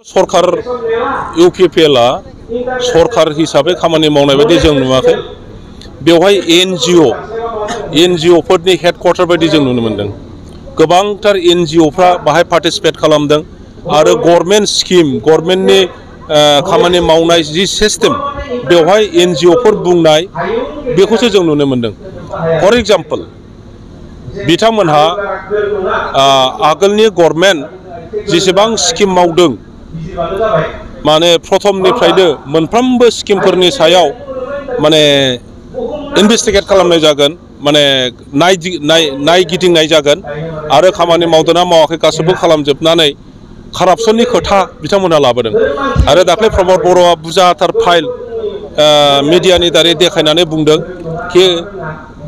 सरकार UPPL सरकार हिसाबै खामानि मावनाय बायदि जों नुवाखै बेवहाय NGO फोरनि हेडक्वार्टार बायदि जों नुनो मोनदों गोबांथार NGO फ्रा बाहाय पार्टिसिपेट खालामदों आरो गभर्नमेन्ट स्किम गभर्नमेन्टनि खामानि मावनाय जि सिस्टेम बेवहाय NGO फोर बुंनाय बेखौसो जों नुनो मोनदों फर एग्जाम्पल बिथांमोनहा आगोलनि गभर्नमेन्ट जेसेबां स्किम मावदों माने प्रथमनिफ्रायनो मोनफ्रोमबो स्किमफोरनि सायाव माने इनभेस्टिगेट खालामनाय जागोन माने नायगिदिंनाय जागोन आरो खामानि मावदोंना मावाखै गासैबो खालामजोबनानै कारापसननि खोथा बिथांमोना लाबोदों आरो दाख्लै प्रमद बर'आ बुरजाथार फाइल मिडियानि दारै देखायनानै बुंदों कि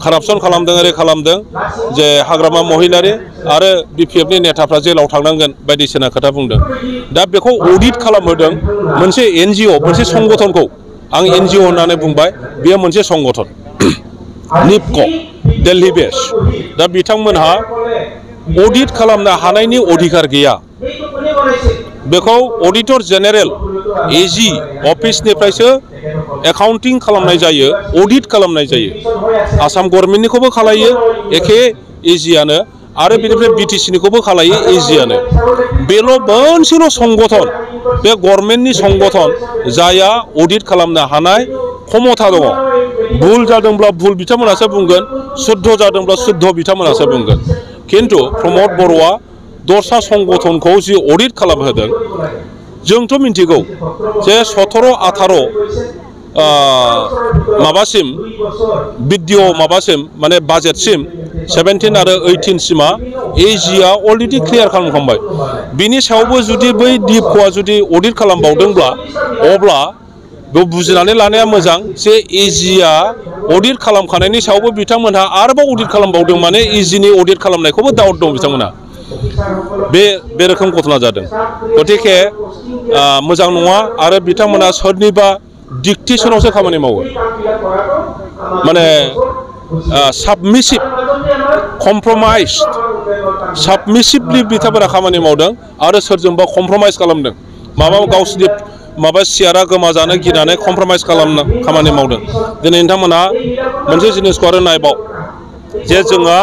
कारापसन खालामदों ओरै खालामदों जे हाग्रामा महिलारि आरो BPFनि नेताफ्रा जेलाव थांनांगोन बायदिसिना खोथा बुंदों दा बेखौ अडिट खालामहोदों मोनसे NGO मोनसे संगठनखौ आं NGO होननानै बुंबाय बेयो मोनसे संगठन NIPCO दिल्ली बेस दा बिथांमोनहा अडिट खालामनो हानायनि अधिकार गैया बेखौ अडिटर जेनेरेल AG अफिसनिफ्रायसो एकाउन्टिं खालामनाय जायो अडिट खालामनाय जायो आसाम गभर्नमेन्टनिखौबो खालायो एखे AGआनो आरो बेनिफ्राय BTCनिखौबो खालायो AGआनो बेल' मोनसेल' संगठन बे गभर्नमेन्टनि संगठन जाया अडिट खालामनो हानाय क्षमता दङ भुल जादोंब्ला भुल बिथांमोनासो बुंगोन शुद्ध जादोंब्ला शुद्ध बिथांमोनासो बुंगोन खिन्थु प्रमद बर'आ दस्रा संगठनखौ जि अडिट खालामहोदों जोंथ' मिन्थिगौ जे 17-18 माबासिम भिडिअ माबासिम माने बाजेटसिम 17 आरो 18 सिमा AGआ अलरेडि क्लियार खालामखांबाय बिनि सायावबो जुदि बै NIPCOआ जुदि अडिट खालामबावदोंब्ला अब्ला बेयाव बुजिनानै लानाया मोजां जे AGआ अडिट खालामखानायनि सायावबो बिथांमोनहा आरोबाव अडिट खालामबावदों माने AGनि अडिट खालामनायखौबो डाउट दं बिथांमोनहा बे रोखोम घटना जादों गतिके मोजां नङा आरो बिथांमोना सोरनिबा डिक्टेसनावसो खामानि मावो माने साबमिसिभ साबमिसिभलि बिथांमोना खामानि मावदों आरो सोरजोंबा कमप्रमाइज खालामदों गावसिनि सियारा गोमाजानो गिनानै कमप्रमाइज खालामनो खामानि मावदों दिनै नोंथांमोना मोनसे जिनिसखौ आरो नायबाव जे जोंहा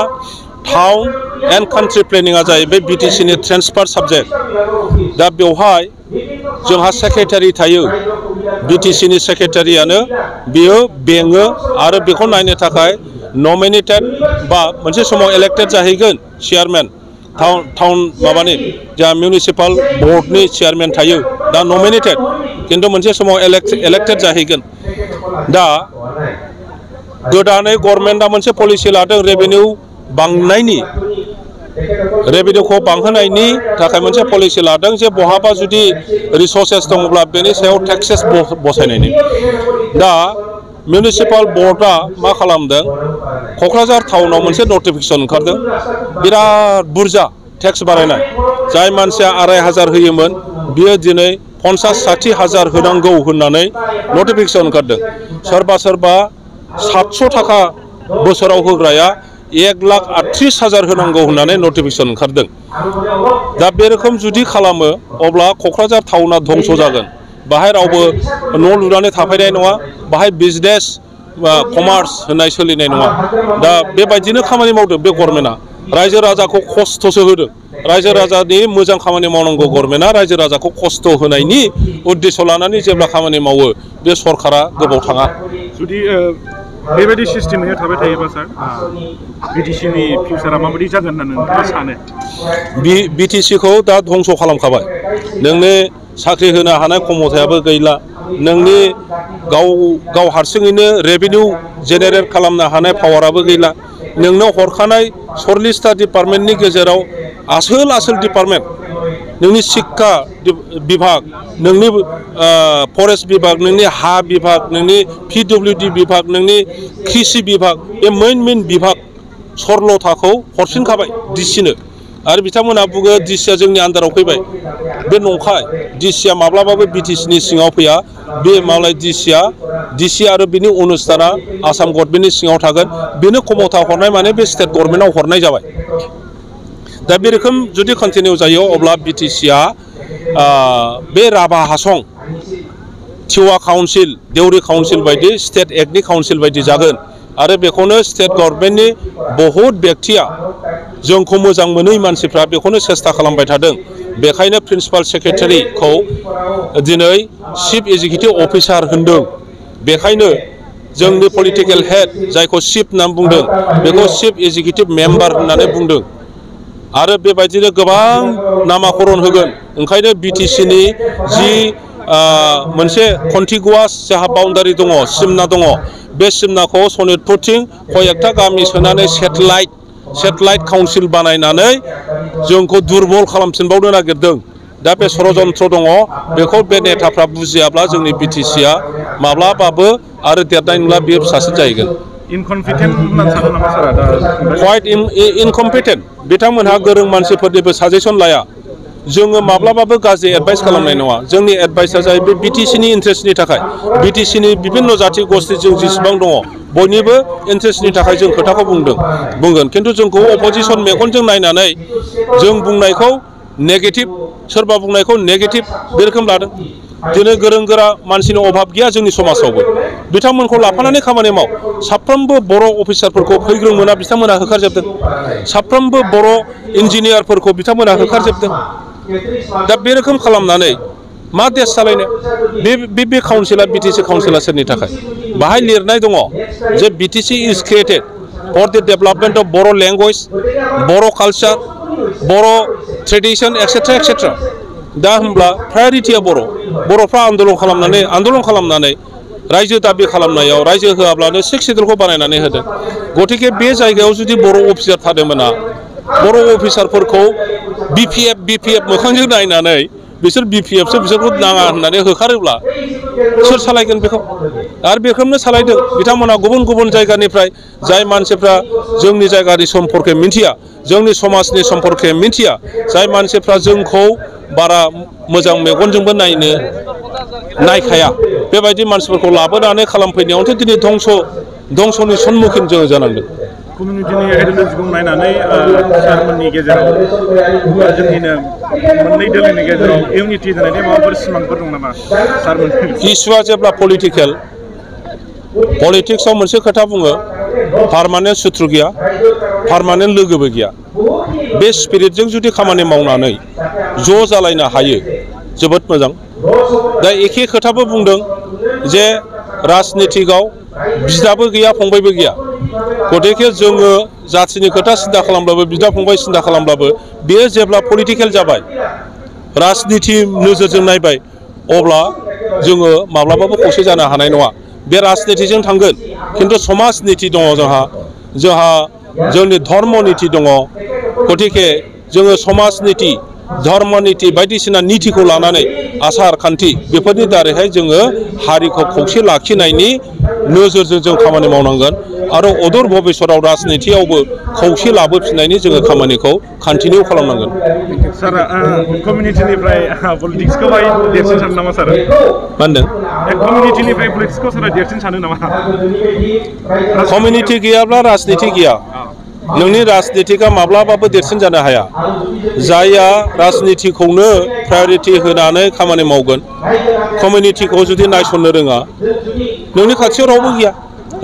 टाउन एन्ड कान्ट्रि प्लेनिंआ जाहैबाय BTCनि ट्रेन्सफार साबजेक्ट दा बेवहाय जोंहा सेक्रेटारि थायो BTCनि सेक्रेटारियानो बियो बेङो आरो बेखौ नायनो थाखाय नमिनेटेड बा मोनसे समाव इलेक्टेड जाहैगोन चेयारमेन टाउन माबानि जा मिउनिसिपाल बर्डनि चेयारमेन थायो दा नमिनेटेड खिन्थु मोनसे समाव इलेक्टेड जाहैगोन दा गोदानै गभर्नमेन्टआ मोनसे पलिसि लादों रेभिनिउखौ बांहोनायनि थाखाय मोनसे पलिसि लादों जे बहाबा जुदि रिसोर्सेस दङब्ला बेनि सायाव टेक्सेस बसायनायनि दा मिउनिसिपाल बर्डआ मा खालामदों क'क्राझार टाउनाव मोनसे नटिफिकेसन ओंखारदों बिराद बुरजा टेक्स बारायनाय जाय मानसिया 2500 होयोमोन बियो दिनै 50-60 हाजार होनांगौ होननानै नटिफिकेसन ओंखारदों सोरबा 700 थाखा बोसोराव होग्राया 1,38,000 होनांगौ होननानै नटिफिकेसन ओंखारदों दा बे रोखोम जुदि खालामो अब्ला क'क्राझार टाउना धंस जागोन बाहाय रावबो न' लुनानै थाफैनाय नङा बाहाय बिजनेस कमार्स होननाय सोलिनाय नङा दा बेबायदिनो खामानि मावदों बे गभर्नमेन्टआ रायजो राजाखौ खस्थ'सो होदों रायजो राजानि मोजां खामानि मावनांगौ गभर्नमेन्टआ रायजो राजाखौ खस्थ' होनायनि उद्देश्य लानानै जेब्ला खामानि मावो बे सरकारा गोबाव थाङा जुदि बेबायदि सिस्टेमैनो थाबाय थायोबा सार BTCनि फिउचारा माबायदि जागोन होननानै नोंथाङा सानो BTCखौ दा धंस खालामखाबाय नोंनि साख्रि होनो हानाय क्षमतायाबो गैला नोंनि गाव हारसिङैनो रेभिनिउ जेनेरेट खालामनो हानाय पावाराबो गैला नोंनो हरखानाय 40टा डिपार्टमेन्टनि गेजेराव आसोल डिपार्टमेन्ट नोंनि शिक्षा विभाग नोंनि फरेस्ट विभाग नोंनि हा विभाग नोंनि PWD विभाग नोंनि कृषि विभाग बे मेन विभाग सरलथाखौ हरफिनखाबाय DCनो आरो बिथांमोना बुङो DCआ जोंनि आन्दाराव फैबाय बे नंखाय DCआ माब्लाबाबो BTCनि सिङाव फैया बे मालाय DC आरो बिनि अनुस्थाना आसाम गभर्नमेन्टनि सिङाव थागोन बेनो क्षमता हरनाय माने बे स्टेट गभर्नमेन्टआव हरनाय जाबाय दा बे रोखोम जुदि कन्टिनिउ जायो अब्ला बिटिसिआ बे राभा हासं टिवा काउन्सिल देउरि काउन्सिल बायदि स्टेट एक्टनि काउन्सिल बायदि जागोन आरो बेखौनो स्टेट गभर्नमेन्टनि बहुद व्यक्तिया जोंखौ मोजां मोनै मानसिफ्रा बेखौनो सेस्था खालामबाय थादों बेखायनो प्रिन्सिपाल सेक्रेटारिखौ दिनै चिफ एग्जिकिउटिभ अफिसार होनदों बेखायनो जोंनि पलिटिकेल हेड जायखौ चिफ होननानै बुंदों बेखौ चिफ एग्जिकिउटिभ मेम्बार होननानै बुंदों आरो बेबायदिनो गोबां नामाकरन होगोन ओंखायनो बिटिसिनि जि मोनसे कन्टिगुवास जाहा बाउन्डारि दङ सिमना दङ बे सिमनाखौ सनितपुरथिं कयेकथा गामि सोनानै सेटेलाइट काउन्सिल बानायनानै जोंखौ दुरबल खालामफिनबावनो नागिरदों दा बे षड़यन्त्र दङ बेखौ बे नेताफ्रा बुजियाब्ला जोंनि बिटिसिआ माब्लाबाबो आरो देरनाय नंला बियो फिसासो जाहैगोन इनकम्पिटेन्ट होननानै सानो नामा सारा दा क्वाइट इनकम्पिटेन्ट बिथांमोनहा गोरों मानसिफोरनिबो साजेसन लाया जोङो माब्लाबाबो गाज्रि एडभाइस खालामनाय नङा जोंनि एडभाइसआ जाहैबाय बिटिसिनि इन्ट्रेस्टनि थाखाय बिटिसिनि बिभिन्न जाथि गस्थि जों जेसेबां दङ बयनिबो इन्ट्रेस्टनि थाखाय जों खोथाखौ बुंगोन खिन्थु जोंखौ अपोजिसन मेगनजों नायनानै जों बुंनायखौ नेगेटिभ सोरबा बुंनायखौ नेगेटिभ बे रोखोम लादों दिनै गोरों गोरा मानसिनि अभाब गैया जोंनि समाजावबो बिथांमोनखौ लाफानानै खामानि माव साफ्रोमबो बर' अफिसारफोरखौ फैग्रों मोना बिथांमोना होखारजोबदों साफ्रोमबो बर' इन्जिनियारफोरखौ बिथांमोना होखारजोबदों दा बे रोखोम खालामनानै मा देश सालायनो बे काउन्सिला बिटिसि काउन्सिला सोरनि थाखाय बाहाय लिरनाय दङ जे BTC is created for the development of Bodo' language Bodo' culture Bodo' tradition etcetera etcetera दा होमब्ला प्रायरिटिया बर'फ्रा आन्दलन खालामनानै रायजो दाबि खालामनायाव रायजो होआब्लानो 6 सिडुलखौ बानायनानै होदों गतिके बे जायगायाव जुदि बर' अफिसार थादोंमोना बर' अफिसारफोरखौ बिपिएफ मोखांजों नायनानै बिसोर बिपिएफसो बिसोरखौ नाङा होननानै होखारोब्ला सोर सालायगोन बेखौ आरो बेखौनो सालायदों बिथांमोना गुबुन गुबुन जायगानिफ्राय जाय मानसिफ्रा जोंनि जायगानि सम्पर्के मिन्थिया जोंनि समाजनि सम्पर्के मिन्थिया जाय मानसिफ्रा जोंखौ बारा मोजां मेगनजोंबो नायखाया बेबायदि मानसिफोरखौ लाबोनानै खालामफैनायावथ' दिनै धंसनि सम्मुखीन जोङो जानांदों कमिउनिटिनि आइडिय'लजिखौ नायनानै सारमोननि गेजेराव जोंनिनो मोननै दोलोनि गेजेराव इउनिटि जानायनि माबाफोर सिमांफोर दं नामा सारमोन इस्युआ जेब्ला पलिटिक्सआव मोनसे खोथा बुङो पार्मानेन्ट सुथ्रु गैया पार्मानेन्ट लोगोबो गैया बे स्पिरिटजों जुदि खामानि मावनानै ज' जालायनो हायो जोबोद मोजां दा एखे खोथाबो बुंदों जे राजनितिकआव बिदाबो गैया फंबायबो गैया गतिके जोङो जाथिनि खोथा सिन्था खालामब्लाबो बिदा फंबाय सिन्था खालामब्लाबो बेयो जेब्ला पलिटिकेल जाबाय राजनिति नोजोरजों नायबाय अब्ला जोङो माब्लाबाबो खौसे जानो हानाय नङा बे राजनितिजों थांगोन खिन्थु समाज निति दङ जोंहा जोंनि धर्म निति दङ गतिके जोङो समाज निति धर्म निति बायदिसिना नितिखौ लानानै आसार खान्थि बेफोरनि दारैहाय जोङो हारिखौ खौसे लाखिनायनि नोजोरजों जों खामानि मावनांगोन आरो अदूर भबिष्यतआव राजनितियावबो खौसे लाबोफिननायनि जोङो खामानिखौ कन्टिनिउ खालामनांगोन सार कमिउनिटिनिफ्राय पलिटिक्सखौ देरसिन सानो नामा सार मा होनदों कमिउनिटिनिफ्राय पलिटिक्सखौ सारा देरसिन सानो नामा कमिउनिटि गैयाब्ला राजनिति गैया नोंनि राजनितिकआ माब्लाबाबो देरसिन जानो हाया जायहा राजनितिखौनो प्रायरिटि होनानै खामानि मावगोन कमिउनिटिखौ जुदि नायसननो रोङा नोंनि खाथियाव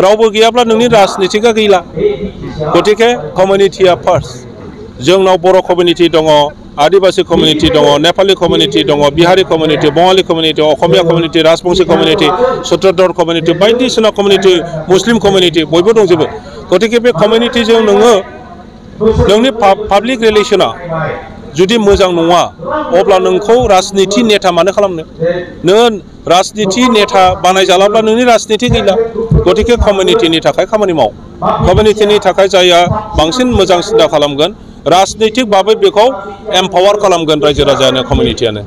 रावबो गैयाब्ला नोंनि राजनितिकआ गैला गतिके कमिउनिटिया फार्स्ट जोंनाव बर' कमिउनिटि दङ आदिबासी कमिउनिटि दङ नेपाली कमिउनिटि दङ Bihari community Bengali community Assamese community Rajbanshi community Sutradhar community बायदिसिना कमिउनिटि मुस्लिम कमिउनिटि बयबो दंजोबो गतिके बे कमिउनिटिजों नोंनि पाब्लिक रिलेसना जुदि मोजां नङा अब्ला नोंखौ राजनिति नेता मानो खालामनो नों राजनिति नेता बानायजालाब्ला नोंनि राजनिति गैला गतिके कमिउनिटिनि थाखाय खामानि माव कमिउनिटिनि थाखाय जायहा बांसिन मोजां सिन्था खालामगोन राजनितिक भाबै बेखौ एम्पावार खालामगोन रायजो राजायानो कमिउनिटियानो